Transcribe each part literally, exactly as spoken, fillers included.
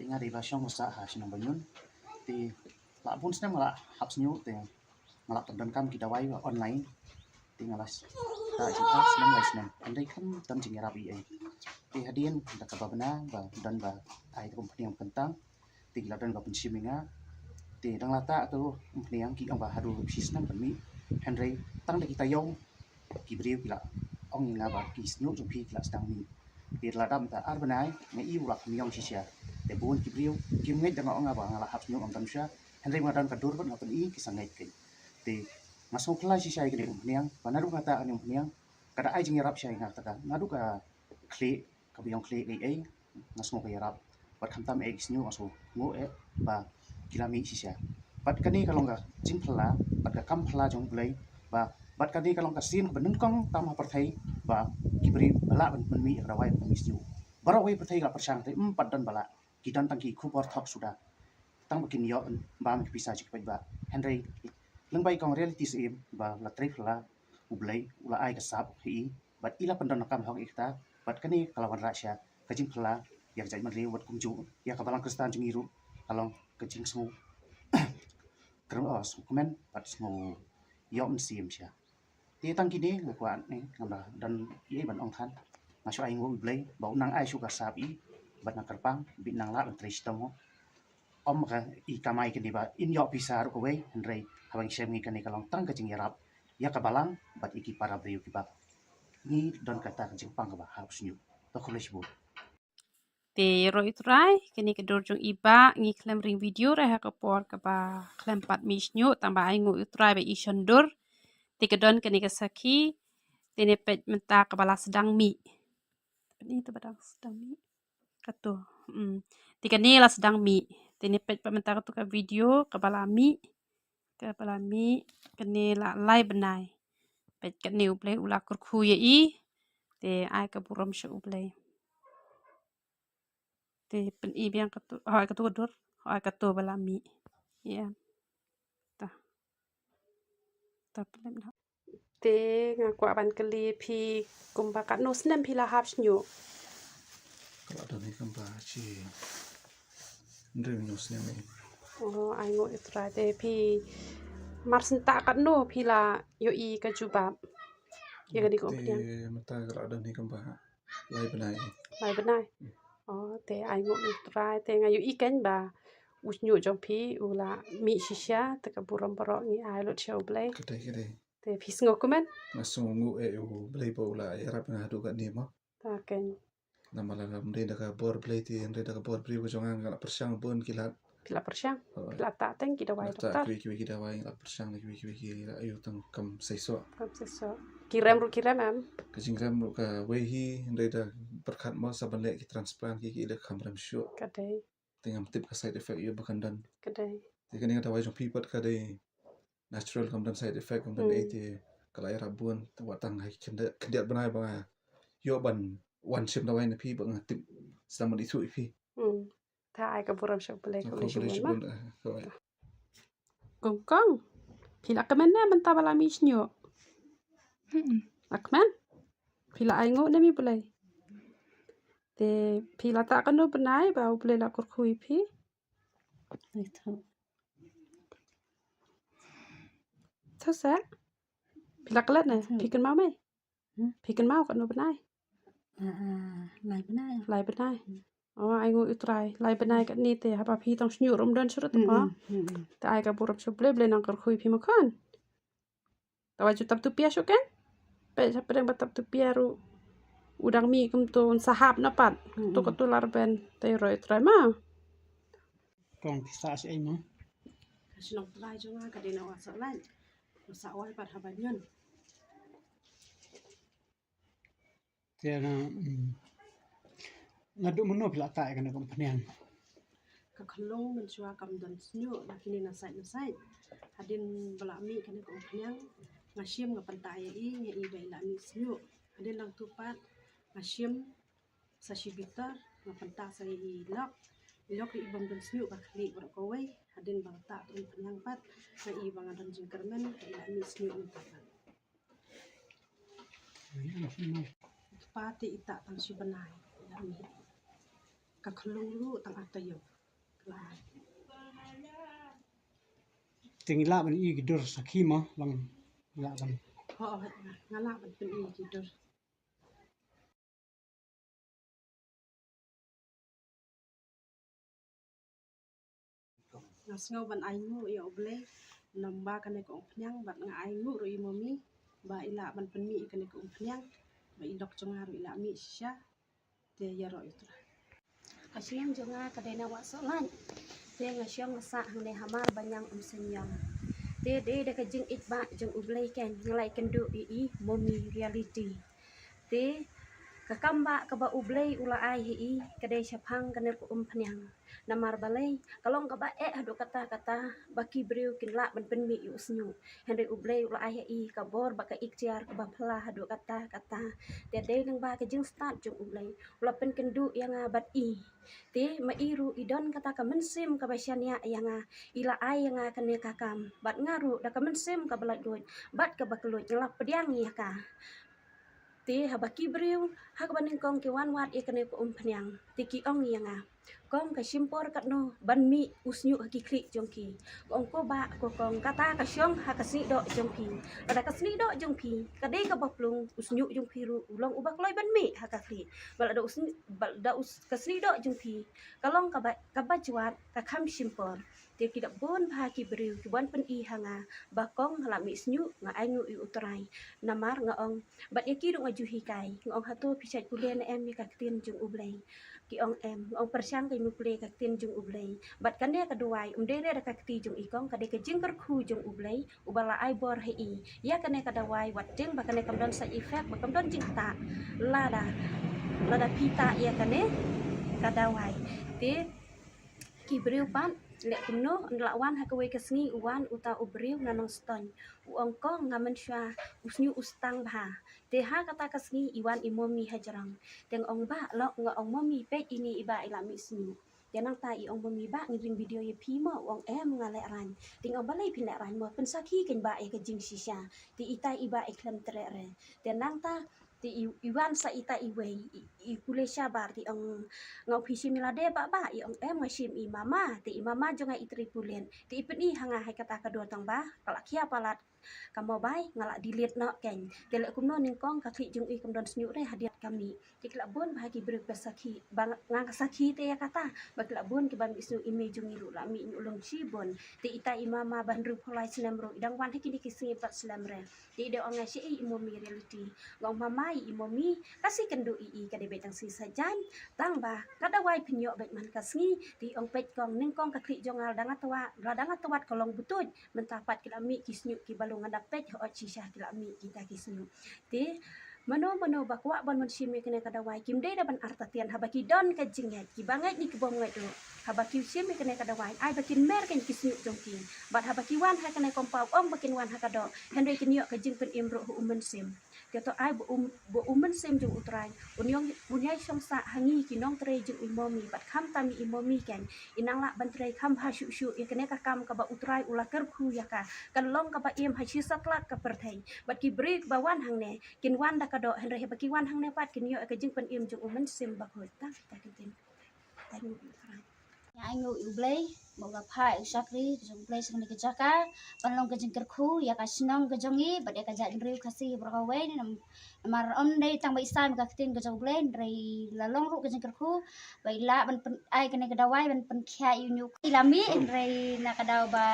Te nga dei ba shong ba sah ha shnong Banyun. Te la bun snem nga la hap shñiuh te nga la pyndonkam ki dawai ba online. Te nga la sah jingpang snem lai snem. Hynrei khlem don jingïarap ei ei. Te hadien da kaba bna ba don ba ai te kum pynïang kyntang. Te ki la don ba pynshim ïa nga. Te dang la tah tu pynïang ki ong ba haduh shi snem pynmih. Hynrei tang da ki taïew ki briew ki la ong ïa nga ba ki shñiuh jong phi ki la sdang mih. Te la dap mynta ar bnai nga i u la kham ïong shisha. Te bun ki briew kim ngeit da nga ong nga ba nga la hap shñiuh ngam don shisha. Hynrei nga don ka dur bad nga pyni ki sa ngeit kein. Te nga sngewkhlaiñ shisha ïa kane ka umphniang ba naduh kata kane ka umphniang ka da ai jingïarap shisha ïa nga kata naduh ka khlieh kaba ïong khlieh ei ei nga sngew ka ïarap. Bad khamtam eh ki shñiuh nga sngew nguh eh ba ki la mih shisha. Bad kane ka long ka jingphylla bad ka kam phylla jong U Blei ba bad kane ka long ka sien kaba nyngkong tam ha pyrthei ba ki briew ba lah ban pynmih ïa ka dawai ba pynmih shñiuh. Baroh kawei pyrthei ka la pyrshang te ym pat don ba lah ki don tang ki khubor thok suda. Tang ba kin ïoh bam ki pisa jong ki paidbah. Hynrei lyngba i kong Reality Syiem ba la trei phylla U Blei u la ai ka sap ha i bad i la pyndonkam hok ïa kata bad kane ka la wanrah sha ka jingphylla ïa ka jaitbynriew bad kumjuh ïa ka balang Khristan jong ngi ruh ka long ka jingsngew kyrmen, oh, sngewkmen bad sngew ïoh mynsiem sha. Te tang kine nga kwah ne ngam da don ei ei ban ong than. Nga shu ai nguh U Blei ba u nang ai shuh ka sap i bad nga kyrpang ba in nang lah ban trei shitom. Ym ka i kamai kane ba in ïoh pisa ruh kawei hynrei haba ngi shem ngi kane ka long tang ka jingïarap ïa ka balang bad ïa ki para briew kiba ngi don kata ka jingpang kaba hap shñiuh. To khublei shibun. Te ïaroh ïa U Trai, kane ka dur jong i bah ngi khlem ring video re ha ka por kaba khlem pat mih shñiuh tang ba ai nguh ïa U Trai ba i shon dur. Te ka don kane ka sakhi, te ne peit mynta kaba la sdang mih. Peit ïa kata ba dang sdang mih. Kato. Hmm. Te kane la sdang mih. Te ne peit pat mynta kato ka video kaba la mih. Kaba la mih kane la lai bnai. Peit kane U Blei u la kyrkhu ïa i. Te ai ka burom sha U Blei. Te pyni biang kato, hooid kato ka dur, hooid kato ba la mih. Ïa. Ta. Ta pynlem noh. Te nga kwah ban kylli phi kumba katno snem phi la hap shñiuh? Ka la don hi kumba shi hynriew hynñiew snem hi. Oh, ai nguh ïa U Trai. Te phi mar senta katno phi la ïohi ka jubab ïa kane ka umphniang? Te mynta ka la don hi kumba lai bnai. Lai bnai. Hmm. Oh, te ai nguh ïa U Trai, te nga ïohi kein ba u shñiuh jong phi u la mih shisha, te ka burom baroh ngi ai lut sha U Blei. Ka dei, ka dei. Te phi sngew kumne? Nga sngew nguh eh ïa U Blei ba u la ïarap ïa nga haduh katne mo. Ta kein. Namar lada ym dei da ka bor Blei te hynrei da ka bor briew ka jong nga nga la pyrshang bun ki lad. Phi la pyrshang? Hooid. Phi la tah tang ki dawai doktor? Kiwei kiwei ki dawai nga la pyrshang, kiwei kiwei ki la ïoh tang kam seisoh. Kam seisoh. Ki rem ruh ki rem em? Ka jingrem ruh kawei hi, hynrei da pyrkhat mo sa ban leh ki transplant ki ki leh kam rem shuh. Ka dei. Te ngam tip ka side effect ïa ba kan don. Ka dei. Te kane ka dawai jong phi pat ka dei natural, kam don side effect, kam don ei te ka la ïarap bun, te wat tang ha ki khyndiat, khyndiat bnai ba nga ïoh ban wan shim dawai na phi ba nga tip sdang ban ithuh ïa phi. Hmm. Ta ai ka burom sha U Blei, khublei shibun ma. Kong kong. Phi la kmen ne mynta ba la mih shñiuh? Hmm. La kmen? Phi la ai nguh ne em ïa U Blei? Te phi la tah katno bnai ba U Blei la kyrkhu ïa phi? Tha sa. Phi la klet ne? Phi kynmaw mai? Hmm? Phi kynmaw katno bnai? Ah, ah, lai bnai. Lai bnai. Hmm. Oh, ai nguh ïa U Trai. Lai bnai katne te haba phi tang shñiuh ruh ym don shuh ruh te mo. Hmm, hmm, hmm. Te ai ka burom sha U Blei, Blei nang kyrkhu ïa phi mo khun. Te wat ju tap tu pia shuh kein. Peit hapdeng ba tap tu pia ruh u dang mih kumto, un sa hap na pat. Hmm, hmm. To kato la rben, te ïaroh ïa U Trai ma. Kong phi sah shaei mo? Ka shnong trai jong nga ka dei na Wah Sohlait. Wah Sohlait pat ha Banyun. Te na, mm, naduh mynno phi la tah ïa kane ka umphniang? Ka khyllung mynshuwa kam don shñiuh, la kine na sait na sait. Hadien ba la mih kane ka umphniang nga shim nga pyntah ïa i, nga i ba i la mih shñiuh. Hadien nangtu pat nga shim sa shi bitar, nga pyntah sa ïa i lok. I lok ïa i bym don shñiuh ka khlieh baroh kawei. Hadien ba nga tah ka umphniang pat nga i ba nga don jingkyrmen, ka i la mih shñiuh mynta pat. Kpa te i tah tang shi bnai i la mih. Ka khlung ruh tang ar taïew. Te ngi lah ban ïoh ki dur sakhi mo, long lah ban. Ho, nga lah ban pynïoh ki dur. Nga sngew ban ainguh ïa U Blei namar kane ka umphniang, bad nga ainguh ruh ïa i mummy ba i lah ban pynmih ïa kane ka umphniang, ba i lok jong nga ruh i lah mih shisha. Te ïaroh ïa u Trai. Ka shnong jong nga ka dei na Wahsohlait. Te nga shong nga sah hangne hamar Baniang Umsynïong. Te dei da ka jingïeit ba jong U Blei kein nga la ïakynduh ïa i mummy Reality. Te ka kam ba kaba U Blei u la ai ha i ka dei shaphang kane ka umphniang. Namar balei, ka long kaba eh haduh katta katta ba ki briew kin lah ban pynmih ïa u shñiuh. Hynrei U Blei u la ai ha i ka bor bad ka iktiar kaba phylla haduh katta katta. Te dei lyngba ka jingstad jong U Blei u la pynkynduh ïa nga bad i. Te ma i ruh i don kata ka mynsiem kaba shaniah ïa nga, i la ai ïa nga kane ka kam, bad nga ruh da ka mynsiem kaba laitluid bad kaba kylluid nga la pdiang ïa ka. Te haba ki briew ha kaba nyngkong ki wan wad ïa kane ka umphniang, te ki ong ïa nga, kong, ka shim por katno ban mih u shñiuh ha ki khlieh jong ki. Nga ong, ko bah, ko kong, kata ka shong ha ka snieh doh jong phi. Lada ka snieh doh jong phi ka dei kaba plung, u shñiuh jong phi ruh u long uba kloi ban mih ha ka khlieh. Bad lada u shñiuh, bad lada u s-, ka snieh doh jong phi ka long kaba, kaba jwat, ka kham shim por. Te ki la bun bha ki briew ki wan pyni ha nga ba kong, nga la mih shñiuh, nga ainguh ïa u Trai. Namar nga ong, bad ïa ki ruh nga ju hikai, nga ong, hato phi shait pule ne em ïa ka ktien jong U Blei? Ki ong em. Nga ong, pyrshang keiñ me pule ka ktien jong U Blei. Bad kane ka dawai ym dei re da ka kti jong i kong, ka dei ka jingkyrkhu jong U Blei uba la ai bor ha i. Ïa kane ka dawai, wat tieng ba kane kam don side effect, ba kam don jingktah lada, lada phi tah ïa kane ka dawai. Te ki briew pat, leh kumno, ynda la wan ha kawei ka sngi u wan uta u briew na Nongstoiñ. U ong, kong, nga mynshuwa u shñiuh u stang bha. Te ha kata ka sngi i wan i mummy hajrong. Te nga ong, bah, lok, nga ong, mummy, peit ine i bah i la mih shñiuh. Te nangta i ong, mummy, bah, ngin ring video ïa phi mo? U ong, em, nga lehraiñ. Te nga ong, balei phin lehraiñ mo? Pynsakhi keiñ bah ïa ka jingshisha. Te itai i bah i khlem treh re. Te nangta te i, i wan sa itai iwei, i, i pule shabar, te i ong, nga ong, phi shim i lade bah, bah? I ong, em, nga shim i mama. Te i mama jong nga i trei pulit. Te i pyni ha nga ha kata ka dur tang ba ka la khia palat ka mobile, nga la delete noh keiñ. Te leh kumno, nyngkong ka khlieh jong i kam don shñiuh re hadien ka mih. Te ki la bun bha ki briew ba sakhi, ba nga, nga sakhi te ïa kata, ba ki la bun kiba mih shñiuh, i mei jong i ruh la mih ñiuh lung shibun. Te itai i mama ba hynriewphew lai snem ruh i dang wan ha kine ki sngi bad slem re. Te i dei ong, nga shaei i mummy Reality? Nga ong, mama, i mummy, ka sngi kynduh i, i ka dei beit tang sngi Saitjaiñ. Tang ba ka dawai phin ïoh beit man ka sngi. Te i ong, peit kong, nyngkong ka khlieh jong nga la dang ïa tawat, la dang ïa tawat ka long butuit. Mynta pat ki la mih ki shñiuh kiba lung, nga da peit hooid shisha ki la mih kita ki shñiuh. Te mano mano ba kwah ban wan shim ïa kane ka dawai, kim dei da ban artatien. Haba ki don ka jingngeit, kiba ngeit ne kibym ngeit ruh, haba ki shim ïa kane ka dawai, ai ba kin mer keiñ ki shñiuh jong ki. Bad haba ki wan ha kane ka compound, ym ba kin wan ha ka doh, hynrei kin ïoh ka jingpynim ruh ha u Mynsiem. Te to ai ba u, ba u Mynsiem jong u Trai un ïong, un ïai shong sah ha ngi ki nongtrei jong i mummy, bad khamtam i mummy keiñ, i nang lah ban trei kham bha shuh shuh ïa kane ka kam kaba u Trai u la kyrkhu ïa ka. Kan long kaba im ha shi satlak ka pyrthei. Bad ki briew ba wan hangne kin wan da ka doh, hynrei haba ki wan hangne pat kin ïoh ïa ka jingpynim jong u Mynsiem Bakhuid. Tang, tang, tang, tang. Tang. Nga ainguh ïa u Blei ba u la phah ïa u shakri jong u Blei sha kane ka jaka ban long ka jingkyrkhu ïa ka shnong ka jong ngi bad ïa ka jaitbynriew Khasi baroh kawei. Nam-, namar ym dei tang ba i sam ka ktien ka jong u Blei, hynrei la long ruh ka jingkyrkhu ba i lah ban pyn-, ai kane ka dawai ban pynkhiah ïa u ñiuh. I la mih, hynrei na ka daw ba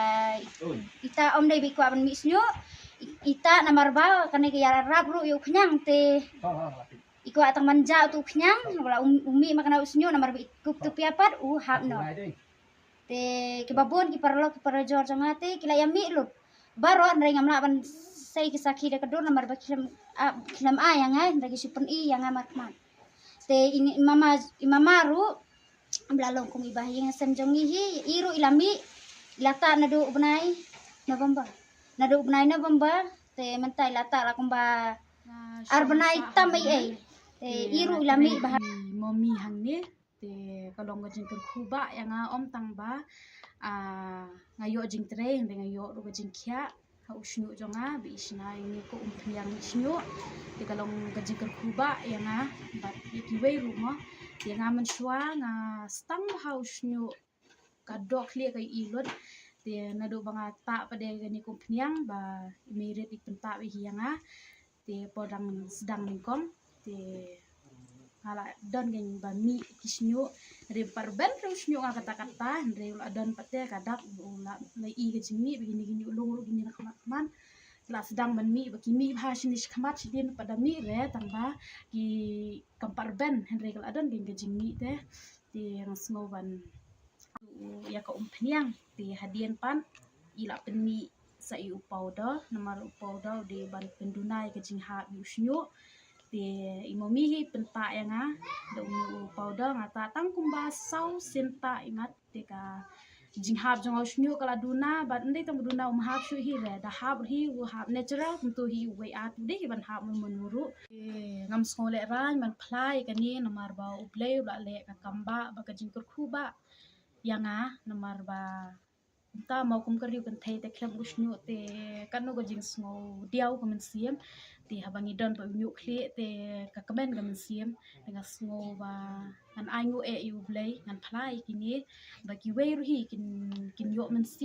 ita ym dei ba i kwah ban mih shñiuh. I-, ita namar ba kane ka ïarap ruh ïa u khñiang te i kwah tang ban jah utu u khñiang, u la um, u mih ma kane u shñiuh, namar ba i kup tu pia pat u hap noh. Te kiba bun ki paralok ki parajor jong nga te ki la ïa mih lut baroh, hynrei ngam lah ban sei ki sakhi da ka dur namar ba ki khlem, ah, khlem ai ïa nga, hynrei ki shu pyni ïa nga markhmat. Te i mama, i mama ruh ba la long kum iba ha ïing ha sem jong ngi hi, i ruh i la mih, i la tah naduh u bnai November. Naduh u bnai November te mynta i la tah la kumba ar bnai tam ei ei. Te i ruh i la mih bha. Mummy hangne. Te ka long ka jingkyrkhu ba ïa nga, ym tang ba, ah, nga ïoh jingtrei, hynrei nga ïoh ruh ka jingkhiah ha u shñiuh jong nga ba i shna ïa ngi ka umphniang shñiuh. Te ka long ka jingkyrkhu ba ïa nga bad ïa kiwei ruh mo. Te nga mynshuwa nga sdang bha u shñiuh, ka doh khlieh ka i lut. Te naduh ba nga tah pat de kane ka umphniang ba i Meirit i pyntah bha hi ïa nga. Te por dang sdang nyngkong te nga la don kein ba mih ki shñiuh. Hynrei pyrben ruh u shñiuh nga katta katta, hynrei u la don pat te ka dak, u la, la i ka jingmih ba kine ki ñiuh lung ruh kine na khmat khmat. La sdang ban mih ba ki mih bha shane shakhmat, shadien pat da mih re tang ba ki kam pyrben, hynrei ka la don kein ka jingmih te. Te nga sngew ban ïa ka umphniang, te hadien pat i la pynmih sa i u powder, namar u powder u dei ban pynduna ïa ka jinghap ïa u shñiuh. Te i mami hi pyntah ïa nga da une u powder, nga tah tang kumba saw sien tah imat, te ka jinghap jong u shñiuh ka la duna, bad ym dei tang ba duna um hap shuh hi re, da hap hi u hap natural, kumto hi uwei at u dei hi ban hap mon mon ruh. Te ngam sngew lehraiñ ban phla ïa kane namar ba U Blei u la leh ka kam ba, ba ka jingkyrkhu ba ïa nga, namar ba kumta mo kum ka riew kynthei te khlem u shñiuh te katno ka jingsngew diaw ka mynsiem. Te haba ngi don pat u ñiuh khlieh te ka kmen ka mynsiem. Te nga sngew ba ngan ai nguh eh ïa U Blei, ngan phla ïa kine ba kiwei ruh hi kin, kin ïoh mynsiem.